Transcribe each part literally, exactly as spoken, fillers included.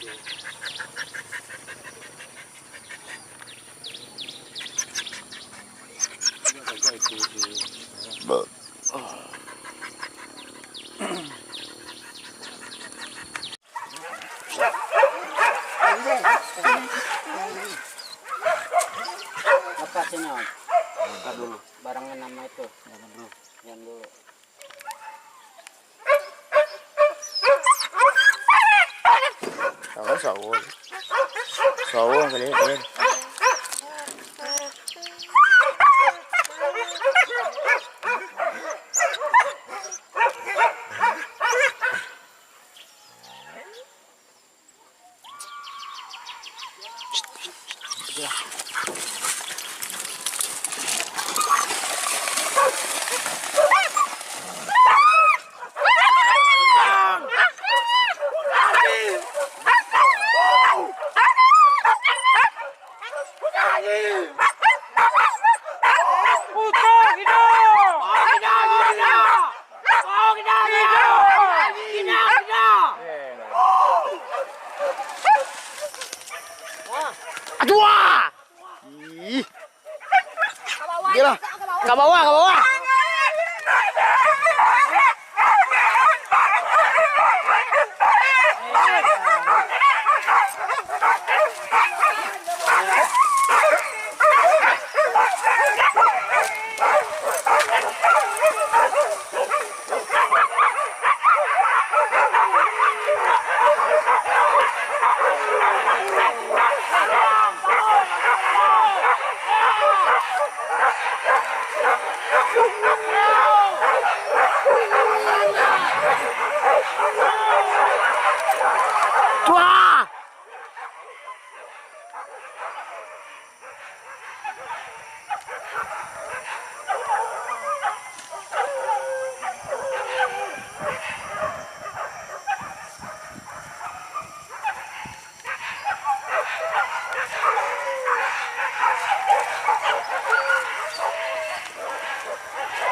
Apa sini, Om? Barang nama itu. Yang dulu. Sawo, sawo. Sawo kali ya, Ren. Aduh! Ih. Iyolah. Ka bawah, ka bawah. Tuah!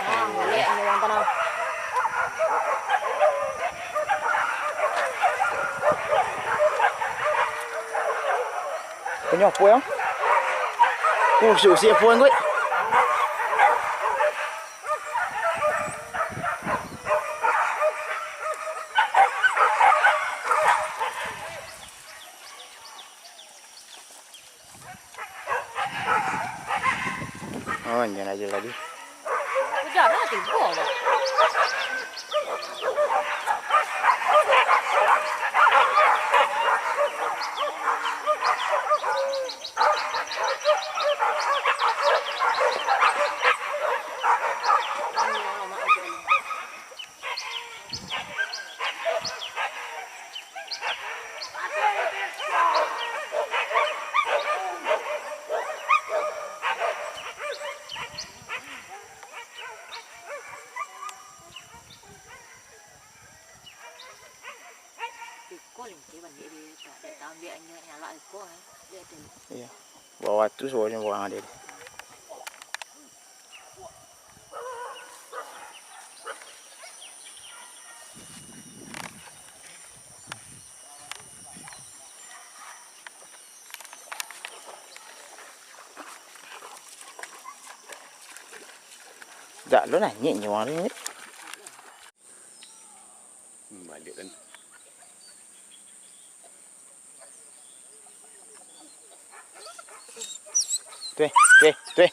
Nah, baliak ini uang tanah. Punyo apo, Yang? Kusuk si apo, Yang, gue? Oh, anjiang aja tadi. Udah lah, tibo lah. Iko lingkeh baliak dia, tak, tak ambiak nyo nyalak iko, eh. Liek tu. Iyo. Bawah tu suaronyo urang ado tu. Dak lo nanyik nyo urang ni. Hmm, baliak kan. Tuh, tuh, tuh.